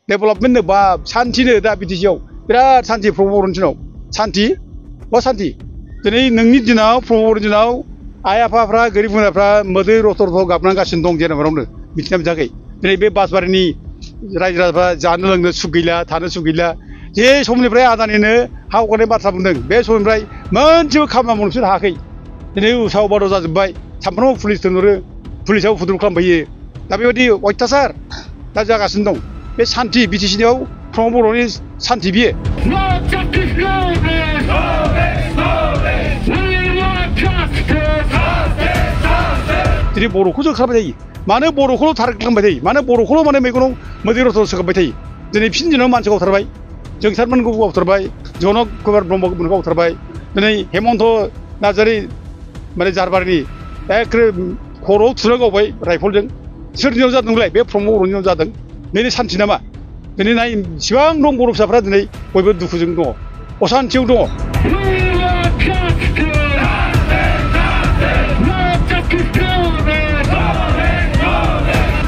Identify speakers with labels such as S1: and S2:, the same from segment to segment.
S1: development बा सान्थिनो दा बिटिसिआव बिराद सान्थि प्रमद बर'नि दिनाव सान्थि बा सान्थि दिनै नोंनि दिनाव प्रमद बर'नि दिनाव आइ आफाफ्रा गोरिब गुन्द्राफ्रा मोदै रथ' रथ' गाबनांगासिनो दं जेरावनो मिथिना मिथाखै दिनै बे बासबारिनि रायजो राजाफ्रा जानो लोंनो सुख गैला थानो सुख गैला जे समनिफ्राय आदानिनो हा हगारनाय बाथ्रा बुंदों बे समनिफ्राय मोनसेबो खामानि मावनो बिसोर हायाखै दिनै उसाव बादाव जाजोब्बाय सामफ्रामबो पुलिस थिनहरो पुलिसाव उपद्रब खालामफैयो दा बेबायदि अयथासार दा जागासिनो दं बे सान्थि बिटिसिनियाव प्रमद बर'नि सान्थि बियो दिनै बर'खौ जों खालामबाय थायो मानो बर'खौल' टारगेट खालामबाय थायो मानो बर'खौल' माने मेगनाव मोदै रथ' सोगाबबाय थायो दिनै फिन दिनाव मानसि गावथारबाय जोंसारमोनखौ गावथारबाय जनक कुमार ब्रह्ममोनखौ गावथारबाय दिनै हेमन्त नार्जारि माने जारबारिनि एखे खर'आव थुना गावबाय राइफलजों सोरनियाव जादों नोंलाय बे प्रमद बर'नियाव जादों बेनि सान्थि नामा दिनै नाय इसिबां दं बर' फिसाफ्रा दिनै बयबो दुखुजों दङ असान्थियाव दङ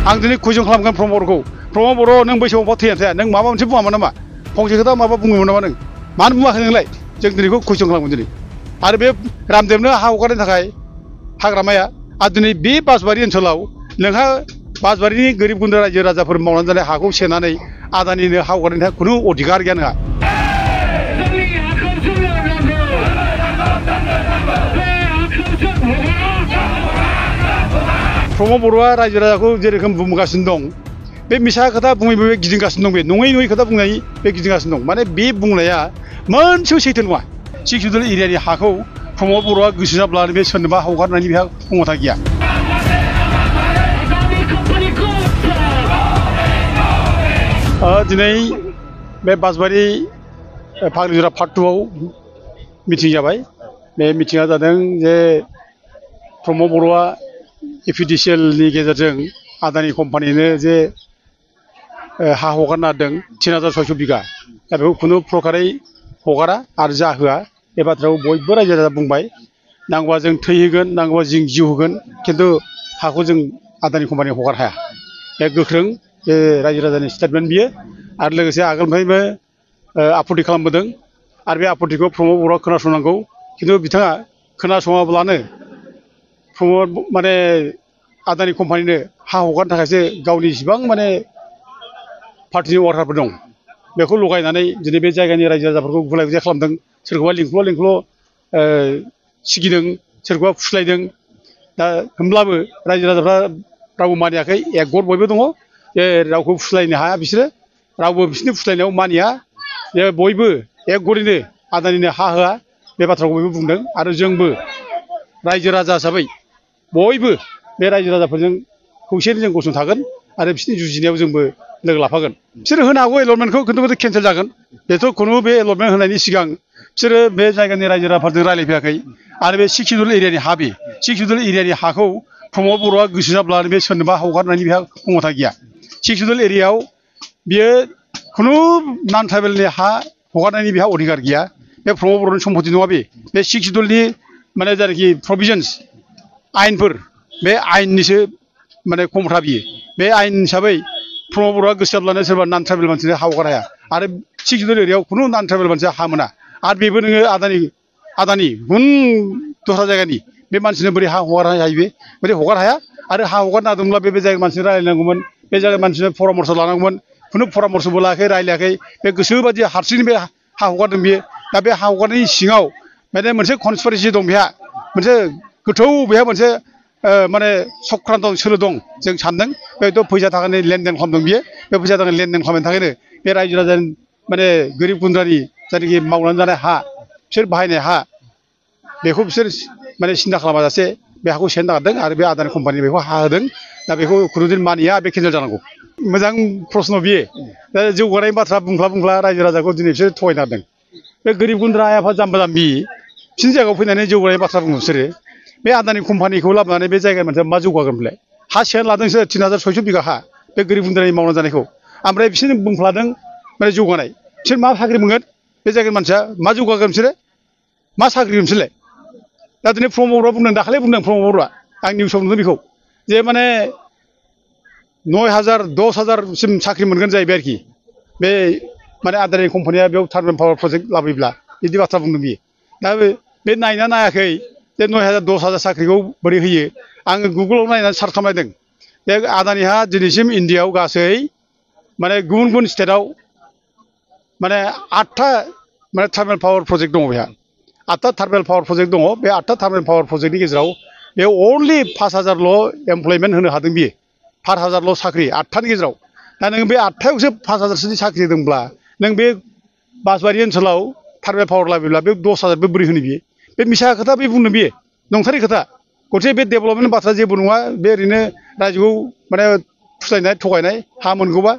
S1: आं दिनै कुइसन खालामगोन प्रमद बर'खौ प्रमद बर' नों बैसोआव बहा थैना थाया नों माबा मोनसे बुङामोन नामा फंसे खोथा माबा बुङोमोन नामा नों मानो बुङाखै नोंलाय जों दिनैखौ कुइसन खालामगोन दिनै आरो बे रामदेबनो हा हगारनो थाखाय हाग्रामाया आरो दिनै बे बासबारि ओनसोलाव नोंहा बासबारिनि गोरिब गुन्द्रा रायजो राजाफोर मावनानै जानाय हाखौ सेनानै आदानिनो हा हगारनो थाखाय खुनु अधिकार गैया नोंहा प्रमद बर'आ रायजो राजाखौ जेरोखोम बुंगासिनो दं बे मिसा खोथा बुङै बुङै गिदिंगासिनो दं बे नङै नङै खोथा बुंनाय बे गिदिंगासिनो दं माने बे बुंनाया मोनसेबो सैथो नङा सिक्सुदुल एरियानि हाखौ प्रमद बर'आ गोसो जाब्लानो बे सोरनोबा हगारनायनि बेहा क्षमता गैया दिनै बे बासबारि फाग्लिजरा पार्ट 2 आव मिटिं जाबाय बे मिटिङा जादों जे प्रमद बर'आ एपिडिसिएलनि गेजेरजों आदानि कम्पानिनो जे हा हगारना होदों 3600 बिगा दा बेखौ खुनु प्रकारै हगारा आरो जाहोआ बे बाथ्राखौ बयबो रायजो राजा बुंबाय नांगौबा जों थैहोगोन नांगौबा जों जिउ होगोन खिन्थु हाखौ जों आदानि कम्पानियाव हगार हाया बे गोख्रों बे रायजो राजानि स्टेटमेन्ट बियो आरो लोगोसे आगोलनिफ्रायबो आपत्ति खालामबोदों आरो बे आपत्तिखौ प्रमद बर'आ खोनासंनांगौ खिन्थु बिथाङा खोनासङाब्लानो प्रमद माने आदानि कम्पानिनो हा हगारनो थाखायसो गावनि जेसेबां माने पार्टिनि वार्कारफोर दं बेखौ लगायनानै दिनै बे जायगानि रायजो राजाफोरखौ गुलाय गुजाय खालामदों सोरखौबा लिंख्ल' सिगिदों सोरखौबा फुस्लायदों दा होमब्लाबो रायजो राजाफ्रा रावबो मानियाखै एकगत बयबो दङ जे रावखौ फुस्लायनो हाया बिसोरो रावबो बिसोरनि फुस्लायनायाव मानिया जे बयबो एकगतैनो आदानिनो हा होआ बे बाथ्राखौ बयबो बुंदों आरो जोंबो रायजो राजा हिसाबै बयबो बे रायजो राजाफोरजों खौसेयै जों गसंथागोन आरो बिसोरनि जुजिनायाव जोंबो लोगो लाफागोन बिसोरो होनो हागौ एलटमेन्टखौ खिन्थु केन्सेल जागोन बेथ' खुनु बे एलटमेन्ट होनायनि सिगां बिसोरो बे जायगानि रायजो राजाफोरजों रायज्लायफैयाखै आरो बे सिक्सुदुल एरियानि हा बे सिक्सुदुल एरियानि हाखौ प्रमद बर'आ गोसो जाब्लानो बे सोरनोबा हगारनायनि बेहा क्षमता गैया सिक्सुदुल एरियायाव बियो खुनु नान ट्राइबेलनि हा हगारनायनि बेहा अधिकार गैया बे प्रमद बर'नि सम्पति नङा बे सिक्सुदुलनि माने जायनाखि प्रभिजन्स आयेनफोर बे आयेननिसो माने खमथा बियो बे आयेन हिसाबै प्रमद बर'आ गोसो जाब्लानो सोरबा नान ट्राइबेल मानसिनो हा हगार हाया आरो सिक्सुदुल एरियायाव खुनु नान ट्राइबेल मानसिया हा मोना आरो बेबो नोङो आदानि गुबुन दस्रा जायगानि बे मानसिनो बोरै हा हगार हायो बे बोरै हगार हाया आरो हा हगारनो हादोंब्ला बे जायगानि मानसिनो रायलायनांगौमोन बे जायगानि मानसिनो परामर्श लानांगौमोन खुनु परामर्शबो लायाखै रायलायाखै बे गोसोबादि हारसिंनो बे हा हगारदों बियो दा बे हा हगारनायनि सिङाव माने मोनसे कनस्पिरेसि दं बेहा मोनसे गोथौ बेहा मोनसे माने चक्रान्त सोलो दं जों सानदों बेथ' फैसा थाखानि लेनदेन खालामदों बियो बे फैसा थाखानि लेनदेन खालामनायनि थाखायनो बे रायजो राजानि माने गोरिब गुन्द्रानि जायनाखि मावनानै जानाय हा बिसोर बाहायनाय हा बेखौ बिसोर माने सिन्था खालामाजासे बे हाखौ सेनो नागिरदों आरो बे आदानि कम्पानि बेखौ हा होदों दा बेखौ खुनुदिन मानिया बे केन्सेल जानांगौ मोजां प्रश्न बियो दा जौगानाय बाथ्रा बुंफ्ला रायजो राजाखौ दिनै बिसोर थगायनो नागिरदों बे गोरिब गुन्द्रा आइ आफा जाम्बा जाम्बि बिसोरनि जायगायाव फैनानै जौगानाय बाथ्रा बुङो बिसोरो बे आदानि कम्पानिखौ लाबोनानै बे जायगानि मानसिया मा जौगागोन बेलाय हा सेयानो लादोंसो 3600 बिगा हा बे गोरिब गुन्द्रानि मावनानै जानायखौ ओमफ्राय बिसोरनो बुंफ्लादों माने जौगानाय बिसोर मा साख्रि मोनगोन बे जायगानि मानसिया मा जौगागोन बिसोरो मा साख्रि बिसोरलाय दा दिनै प्रमद बर'आ बुंदों दाखालि बुंदों प्रमद बर'आ आं निउसाव नुदों बेखौ जे माने 9000 10,000 सिम साख्रि मोनगोन जाहैबाय आरोखि बे माने आदानि कम्पानिया बेयाव टार्बाइन पावार प्रजेक्ट लाबोयोब्ला बिदि बाथ्रा बुंदों बियो दा बे नायना नायाखै जे 9,000 10,000 साख्रिखौ बोरै होयो आङो गुगोलाव नायनानै सार्च खालामनायदों बे आदानिहा दिनैसिम इन्डियायाव गासै माने गुबुन गुबुन स्टेटआव माने 8था माने टार्बाइन पावार प्रजेक्ट दङ बेहा 8था टार्बाइन पावार प्रजेक्ट दङ बे 8था टार्बाइन पावार प्रजेक्टनि गेजेराव बे अनलि 5,000ल' एमप्लयमेन्ट होनो हादों बियो 5,000ल' साख्रि 8थानि गेजेराव दा नों बे 8थायावसो 5,000सोनि साख्रि होदोंब्ला नों बे बासबारि ओनसोलाव टार्बाइन पावार लाबोयोब्ला बे 10,000 बोरै होनो बियो बे मिसा खोथा बे बुंनो बियो नंथारै खोथा गथे बे डेभेलपमेन्ट बाथ्रा जेबो नङा बे ओरैनो रायजोखौ माने फुस्लायनाय थगायनाय हा मोनगौबा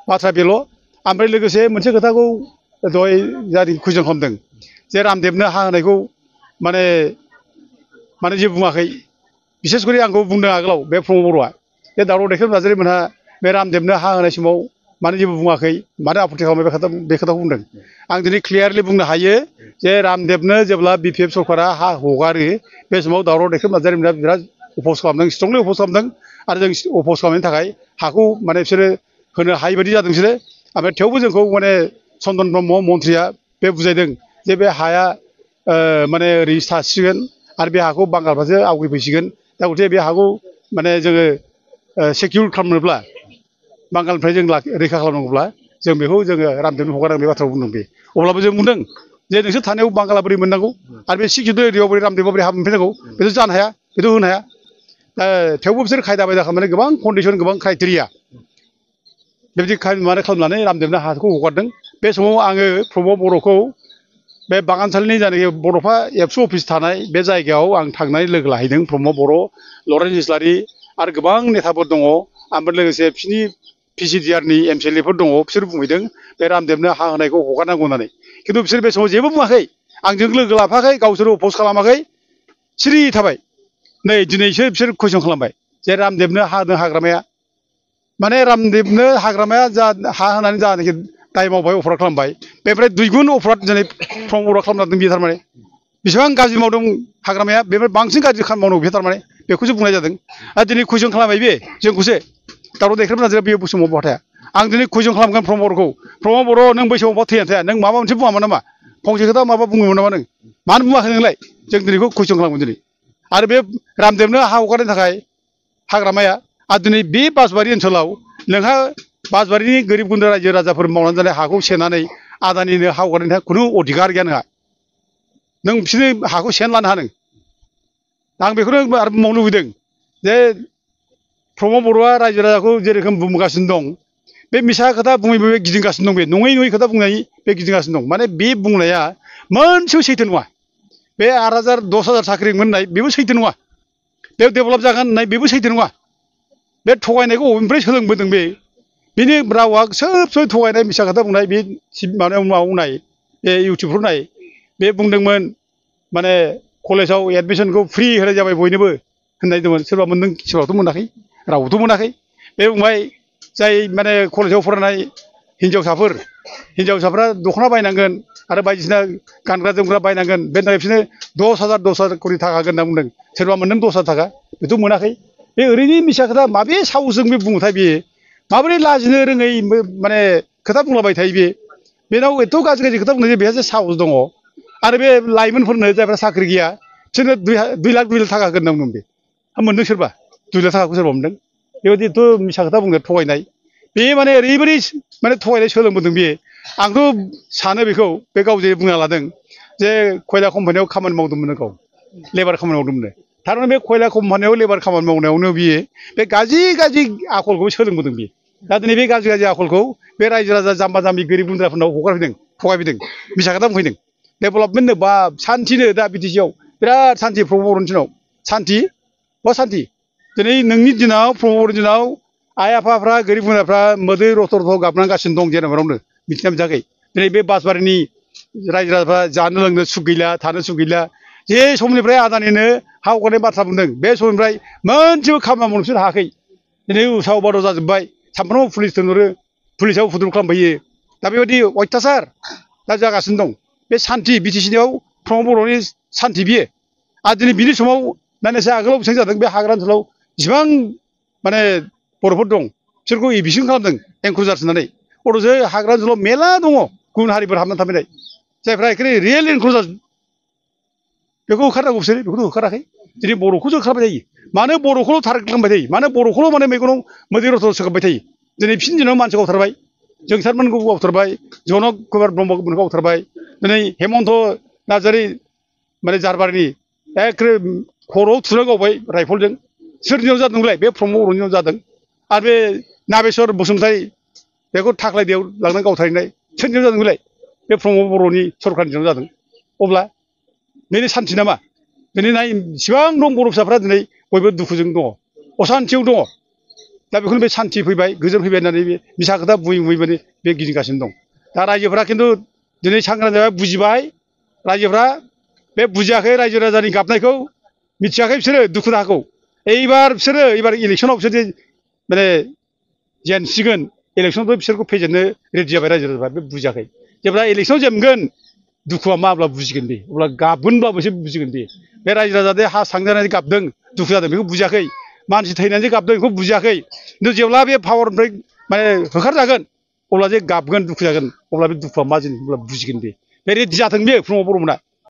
S1: बाथ्रा बेल' ओमफ्राय लोगोसे मोनसे खोथाखौ दहाय जारि कुइसन खालामदों जे रामदेबनो हा होनायखौ माने जेबो बुङाखै बिसेस करि आंखौ बुंदों आगोलाव बे प्रमद बर'आ बे दावराव दैखेम नार्जारि मोनहा बे रामदेबनो हा होनाय समाव मानो जेबो बुङाखै मानो आपत्ति खालामबाय बे खोथाखौ बुंदों आं दिनै क्लियारलि बुंनो हायो जे रामदेबनो जेब्ला बिपिएफ सरकारा हा हगारो बे समाव दावराव दैखेम नार्जारि मोनहा बिराद अफ'ज खालामदों स्ट्रंलि अफ'ज खालामदों आरो जों अफ'ज खालामनायनि थाखाय हाखौ माने बिसोरो होनो हायि बायदि जादों बिसोरो ओमफ्राय थेवबो जोंखौ माने चन्दन ब्रह्म मन्थ्रिया बे बुजायदों जे बे हाया माने ओरै थासिगोन आरो बे हाखौ बांगालफ्रासो आवग्रिफैसिगोन दा गथे बे हाखौ माने जोङो सेकिउर खालामनोब्ला बांगालनिफ्राय जों रैखा खालामनांगौब्ला जों बेखौ जोङो रामदेबनो हगारनांगौ बे बाथ्राखौ बुंदों बे अब्लाबो जों बुंदों जे नोंसोर थानायाव बांगाला बोरै मोननांगौ आरो बे सिकिउरिटि एरियायाव बोरै रामदेबआ बोरै हा मोनफैनांगौ बेथ' जानो हाया बेथ' होनो हाया दा थेवबो बिसोर खायदा बायदा खालामनानै गोबां कन्डिसन गोबां क्राइटेरिया बेबायदि खालामनानै रामदेबनो हाखौ हगारदों बे समाव आङो प्रमद बर'खौ बे बागानसालिनि जायनाखि बड'फा एबसु अफिस थानाय बे जायगायाव आं थांनानै लोगो लाहैदों प्रमद बर' लरेन्स इस्लारि आरो गोबां नेताफोर दङ ओमफ्राय लोगोसे बिसोरनि पिसिडिआरनि एमसिएलएफोर दङ बिसोर बुंहैदों बे रामदेबनो हा होनायखौ हगारनांगौ होननानै खिन्थु बिसोर बे समाव जेबो बुङाखै आंजों लोगो लाफाखै गावसोर अफ'ज खालामाखै सिरि थाबाय नै दिनैसो बिसोर कुइसन खालामबाय जे रामदेबनो हा होदों हाग्रामाया माने रामदेबनो हाग्रामाया जा हा होनानै जानाखि दाय मावबाय अफराद खालामबाय बेनिफ्राय दुइगुन अफराद दिनै प्रमद बर'आ खालामनांदों बियो थारमाने बेसेबां गाज्रि मावदों हाग्रामाया बेनिफ्राय बांसिन गाज्रि खामानि मावनांगौ बे थारमाने बेखौसो बुंनाय जादों आरो दिनै कुइसन खालामबाय बे जोंखौसो दावराव दैखेम नार्जारिया बे समाव बहा थाया आं दिनै कुइसन खालामगोन प्रमद बर'खौ प्रमद बर' नों बै समाव बहा थैना थाया नों माबा मोनसे बुङामोन नामा फंसे खोथा माबा बुङोमोन नामा नों मानो बुङाखै नोंलाय जों दिनैखौ कुइसन खालामगोन दिनै आरो बे रामदेबनो हा हगारनो थाखाय हाग्रामाया आरो दिनै बे बासबारि ओनसोलाव नोंहा बासबारिनि गोरिब गुन्द्रा रायजो राजाफोर मावनानै जानाय हाखौ सेनानै आदानिनो हा हगारनायनि थाखाय खुनु अधिकार गैया नोंहा नों बिसोरनि हाखौ सेना लानो हानो आं बेखौनो आरो बुंबावनो लुबैदों जे प्रमद बर'आ रायजो राजाखौ जेरोखोम बुंगासिनो दं बे मिसा खोथा बुङै बुङै गिदिंगासिनो दं बे नङै नङै खोथा बुंनाय बे गिदिंगासिनो दं माने बे बुंनाया मोनसेबो सैथो नङा बे 8,000 10,000 साख्रि मोननाय बेबो सैथो नङा बे डेभेलप जागोन होननाय बेबो सैथो नङा बे थगायनायखौ बबेनिफ्राय सोलोंबोदों बे बिनि रावा सोब थगायनाय मिसा खोथा बुंनाय बे माबायाव नाय बे इउटुबफ्राव नाय बे बुंदोंमोन माने कलेजाव एडमिसनखौ फ्रि होनाय जाबाय बयनोबो होननाय दंमोन सोरबा मोनदों सोरबाथ' मोनाखै रावबोथ' मोनाखै बे बुंबाय जाय माने कलेजाव फरायनाय हिन्जावसाफ्रा दख'ना बायनांगोन आरो बायदिसिना गानग्रा जोमग्रा बायनांगोन बेनि थाखाय बिसोरनो 10,000 कोटि थाखा होगोन होनना बुंदों सोरबा मोनदों 10,000 थाखा बेथ' मोनाखै बे ओरैनो मिसा खोथा माबे साहसजों बे बुङोथाय बे माबोरै लाजिनो रोङै माने खोथा बुंलाबाय थायो बेनाव एथ' गाज्रि गाज्रि खोथा बुंनाय बेहासो साहस दङ आरो बे लाइमोनफोरनो जायफ्रा साख्रि गैया बिसोरनो 2 लाख थाखा होगोन होनना बुंदों बे मोनदों सोरबा 2 लाख थाखाखौ सोरबा मोनदों बेबायदिथ' मिसा खोथा बुंनो थगायनाय बे माने ओरैबायदि माने थगायनाय सोलोंबोदों बे आंथ' सानो बेखौ बे गाव जे बुंना लादों जे खयला कम्पानियाव खामानि मावदोंमोन गाव लेबार खामानि मावदोंमोन थारमाने बे खयला कम्पानियाव लेबार खामानि मावनायावनो बियो बे गाज्रि आखलखौ सोलोंबोदों बियो दा दिनै बे गाज्रि आखलखौ बे रायजो राजा जाम्बा जाम्बि गोरिब गुन्द्राफोरनाव हगारफैदों थगायफैदों मिसा खोथा बुंफैदों डेभेलपमेन्टनो बा सान्थिनो दा बिटिसिआव बिराद सान्थि प्रमद बर'नि दिनाव सान्थि बा सान्थि दिनै नोंनि दिनाव प्रमद बर'नि दिनाव आइ आफाफ्रा गोरिब गुन्द्राफ्रा मोदै रथ' रथ' गाबनांगासिनो दं जेरावनो मिथिना मोनाखै दिनै बे बासबारिनि रायजो राजाफ्रा जानो लोंनो सुख गैला थानो सुख गैला जे समनिफ्राय आदानिनो हा हगारनाय बाथ्रा बुंदों बे समनिफ्राय मोनसेबो खामानि मावनो बिसोर हायाखै दिनै उसाव बादाव जाजोब्बाय सामफ्रामबो पुलिस थिनहरो पुलिसाव उपद्रब खालामफैयो दा बेबायदि अयथासार दा जागासिनो दं बे सान्थि बिटिसिनियाव प्रमद बर'नि सान्थि बियो आरो दिनै बिनि समाव नायनायसै आगोलाव बेसेबां जादों बे हाग्रा ओनसोलाव जिसिबां माने बर'फोर दं बिसोरखौ एभिक्सन खालामदों एनक्ल'जार होनानै बड'जों हाग्रा ओनसोलाव मेला दङ गुबुन हारिफोर हाबनानै थाफैनाय जायफ्रा एखेबारे रियेल एनक्ल'ज जाजोब बेखौ होखारनांगौ बिसोरो बेखौथ' होखाराखै दिनै बर'खौसो होखारबाय थायो मानो बर'खौल' टारगेट खालामबाय थायो मानो बर'खौल' माने मेगनाव मोदै रथ' सोगाबबाय थायो दिनै फिन दिनाव मानसि गावथारबाय जोंसारमोनखौ गावथारबाय जनक कुमार ब्रह्ममोनखौ गावथारबाय दिनै हेमन्त नार्जारि माने जारबारिनि एखेबारे खर'आव थुना गावबाय राइफलजों सोरनियाव जादों नोंलाय बे प्रमद बर'नियाव जादों आरो बे नागेस्वर बसुमतारी बेखौ थाख्लायदैयाव लांनानै गावथारहैनाय सोरनियाव जादों नोंलाय बे प्रमद बर'नि सरकारनियाव जादों अब्ला बेनो सान्थि नामा दिनै नाय इसिबां दं बर' फिसाफ्रा दिनै बयबो दुखुजों दङ असान्थियाव दङ दा बेखौनो बे सान्थि फैबाय गोजोन फैबाय होननानै बे मिसा खोथा बुङै बुङै माने बे गिदिंगासिनो दं दा रायजोफ्रा खिन्थु दिनै सांग्रां जाबाय बुजिबाय रायजोफ्रा बे बुजियाखै रायजो राजानि गाबनायखौ मिथियाखै बिसोरो दुखु दाहाखौ एबार इलेक्सनाव बिसोर माने जेनसिगोन इलेक्सनावबो बिसोरखौ फेजेननो रेडि जाबाय रायजो राजाफ्रा बे बुजियाखै जेब्ला इलेक्सनाव जेनगोन दुखुआ मा अब्ला बुजिगोन बे अब्ला गाबगोनब्लाबोसो बुजिगोन बे रायजो राजा हा सांजानानै गाबदों दुखु जादों बेखौ बुजियाखै मानसि थैनानै गाबदों बेखौ बुजियाखै खिन्थु जेब्ला बे पावारनिफ्राय माने होखारजागोन अब्ला जे गाबगोन दुखु जागोन अब्ला बे दुखुआ मा जिनिस अब्ला बुजिगोन बे रेडि जाथों बे प्रमद बर'मोना